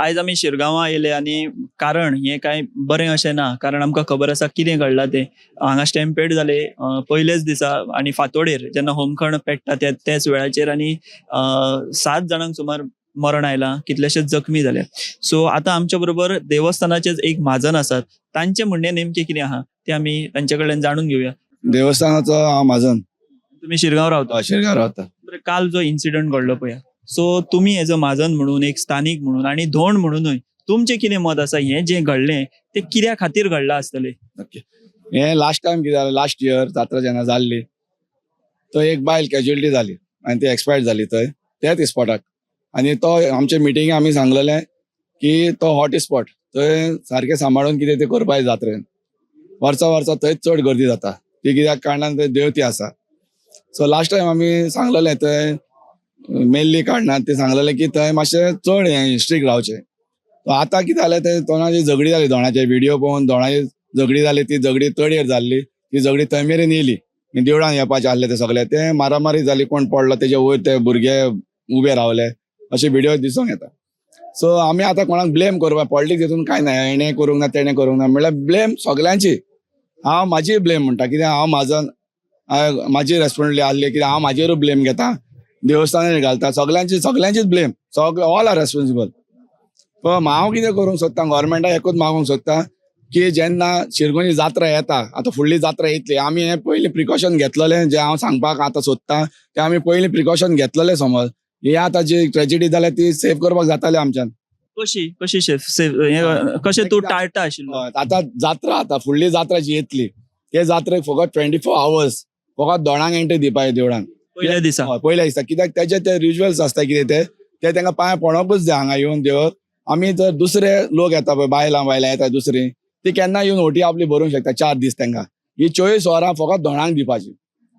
आयज आमी शिरगांवां आयले आनी कारण हें कांय बरें अशें ना, कारण आमकां खबर आसा कितें घडलां तें. हांगा स्टॅम्पेड जाले पयलेच दिसा आनी फांतोडेर जेन्ना होमखण पेट्टा त्याच वेळाचेर आनी 7 जाणांक सुमार मरण आयलां, कितलेशेच जखमी जाले. सो आतां आमच्या बरोबर देवस्थानाचेच एक म्हाजन आसात, तांचें म्हणणें नेमकें कितें आहा तें आमी तांचे कडल्यान जाणून घेवया. देवस्थानाचो हांव म्हाजन. तुमी शिरगांव रावता? हय, शिरगांव रावता. बरें, काल जो इन्सिडंट घडलो पळय, सो तुमी एज अ म्हाजन म्हणून, एक स्थानीक म्हणून आनी धोंड म्हणूनय तुमचें कितें मत आसा, हें जें घडलें तें कित्या खातीर घडलां आसतलें? ओके, हें लास्ट टायम कितें जालें, लास्ट इयर जात्रा जेन्ना जाल्ली तो एक बायल कॅज्युअलिटी जाली आनी ती एक्सपायर्ड जाली थंय त्याच स्पॉटाक. आनी तो आमचे मिटिंगे आमी सांगलेलें की तो हॉट स्पॉट, थंय सारकें सांबाळून कितें तें करपाक जात्रेन. वर्सा वर्सा थंयच चड गर्दी जाता, ती कित्याक कारणान थंय देवती आसा. सो लास्ट टायम आमी सांगलेलें थंय मेल्ली कारणान ते सांगलेलें की थंय मातशें चड हें स्ट्रिक्ट रावचें. आतां कितें जालें, तें दोणाची झगडी जाली, दोणाचे व्हिडियो पळोवन दोणाची झगडी जाली, ती झगडी तळयेर जाल्ली, ती झगडी थंय मेरेन येयली. देवळान येवपाचें आसलें ते सगळे, ते मारामारी जाली, कोण पडलो तेजे वयर ते भुरगे उबे रावले, अशे व्हिडियो दिसूंक येता. सो आमी आतां कोणाक ब्लेम करपाक, पॉलिटिक्स हितून कांय ना, हेणें करूंक ना तेणें करूंक ना, म्हणल्यार ब्लेम सगल्यांची. हांव म्हाजी ब्लेम म्हणटा, कित्याक हांव म्हाजन, म्हाजी रेस्पॉन्सिबिलिटी आसली, कित्याक हांव म्हाजेरूय ब्लेम घेता, देवस्थानार घालता, सगल्यांची सगल्यांचीच ब्लेम, सगळे ऑल are responsible. पण हांव कितें करूंक सोदता, गव्हर्मेंटाक एकूच मागूंक सोदता की जेन्ना शिरगोनी जात्रा येता, आतां फुडली जात्रा येतली, आमी हें पयलीं प्रिकॉशन घेतलेलें, जें हांव सांगपाक आतां सोदता तें आमी पयलीं प्रिकॉशन घेतलेलें. समज ही आतां जी ट्रेजिडी जाल्या ती सेव करपाक जाताली आमच्यान. कशी कशी सेफ कशें तूं टाळटा आशिल्लो? आतां जात्रा, आतां फुडली जात्रा जी येतली ते जात्रेक फकत 24 आवर्स फकत दोणांक एंट्री दिवपाक देवळान पयल्या दिसा. हय, पयल्या दिसा, कित्याक तेजे ते रिच्युअल्स आसता कितें ते, ते तांकां पांय पडोंकूच जाय हांगा येवन देवळाक. आमी जर दुसरे लोक येता पळय, बायलां बायलां येता दुसरी, ती केन्ना येवन होटी आपली भरूंक शकता 4 दीस. तांकां ही 24 वरां फकत दोणांक दिवपाची.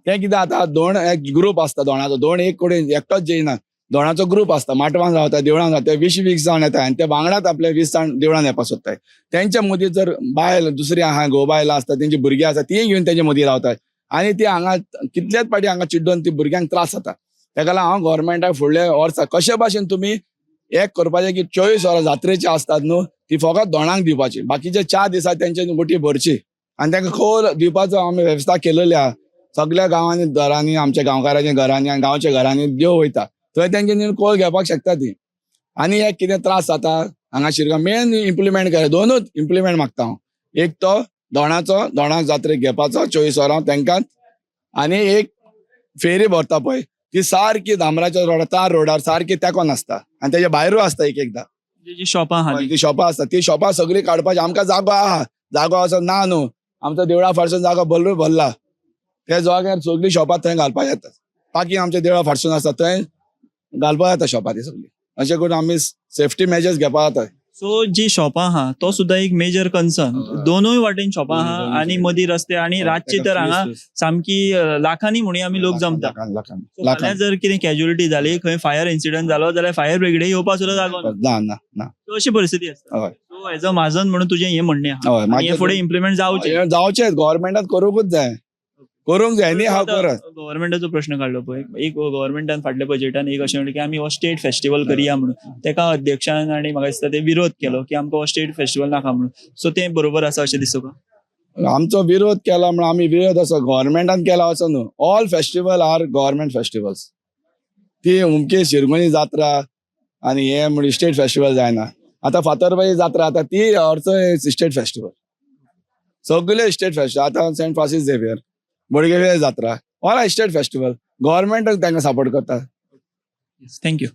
तें कितें आतां दोण एक ग्रूप आसता दोणाचो, दोण एक कडेन एकटोच जेयना, दोणाचो ग्रूप आसता, माटवान रावता, देवळान रावता, 20-20 जाण येता आनी ते वांगडाच आपले 20 जाण देवळान येवपाक सोदताय. तेंच्या मदीं जर बायल दुसरी आहा, घोव बायलां आसता, तेंची भुरगीं आसा, तीं घेवन तेंच्या मदीं रावतात आनी ती हांगा कितल्याच पाटी हांगा चिड्डोन ती भुरग्यांक त्रास जाता. तेका लागून हांव गव्हर्मेंटाक फुडले वर्सा कशे भाशेन तुमी एक करपाचें की 24 वरां जात्रेची आसतात न्हू ती फकत दोणांक दिवपाची, बाकीचे 4 दिसा तेंचे गोटी भरची आनी तांकां खोल दिवपाचो आमी वेवस्था केलेली आहा. सगल्या गांवांनी घरांनी, आमच्या गांवकाराच्या घरांनी आनी गांवच्या घरांनी देव वयता, थंय तेंचे कोल घेवपाक शकता ती. आनी एक कितें त्रास जाता हांगा शिरगांव मेन इम्प्लिमेंट कर, दोनूच इम्प्लिमेंट मागता हांव, एक तो दोणाचो, दोणाक जात्रेक घेवपाचो 24 वरां तांकां, आनी एक फेरी भरता पळय ती सारकी धामराच्या रोडार, तार रोडार सारकी तेंकोन आसता आनी तेजे भायरूय आसता एक एकदां जी शॉपां आहा ती शॉपां आसता, ती शॉपां सगळीं काडपाची. आमकां जागो आहा, जागो असो ना न्हू, आमचो देवळा फाटसून जागो भरपूर भरला, त्या जाग्यार सगळीं शॉपां थंय घालपाक येता. बाकी आमच्या देवळा फाटसून आसता थंय घालपाक येता शॉपां ती सगळीं. अशें करून आमी सेफ्टी मेजर्स घेवपाक जाता. सो जी शॉपां आहा तो सुद्दां एक मेजर कन्सर्न. दोनूय वाटेन शॉपां आहा आनी मदीं रस्ते, आनी रातची तर हांगा सामकी लाखांनी म्हणूया आमी लोक जमता. लाखां जर कितें कॅज्युअलिटी जाली, खंय फायर इन्सिडंट जालो जाल्यार फायर ब्रिगेड येवपाक सुद्दां जागो ना ना ना. अशी परिस्थिती आसता. सो एज अ म्हाजन म्हणून तुजें हें म्हणणें आहा, हें फुडें इम्प्लिमेंट जावचें. जावचें, गव्हर्मेंटान करूंकूच जाय, करूंक जाय न्ही. हांव करत गव्हर्मेंटाचो प्रश्न काडलो पळय, एक गव्हर्मेंटान फाटल्या बजेटान एक अशें म्हणलें की आमी हो स्टेट फेस्टिवल करया म्हणून, तेका अध्यक्षान आनी म्हाका दिसता ते विरोध केलो की आमकां हो स्टेट फेस्टिवल नाका म्हणून. सो तें बरोबर आसा अशें दिसता तुका? आमचो विरोध केला म्हणून आमी विरोध असो गव्हर्मेंटान केला असो न्हू, all festival are government festivals. ती अमकी शिरगोनी जात्रा आनी हे म्हणजे स्टेट फेस्टिवल जायना. आतां फातरबाई जात्रा आतां ती ऑल्सो स्टेट फेस्टिवल, सगळे स्टेट फेस्टिवल. आतां सेंट फ्रांसीस झेवियर, बोडगेश्वर जात्रा, ऑल are state festival. गव्हर्मेंटच तांकां सपोर्ट करता. Thank you.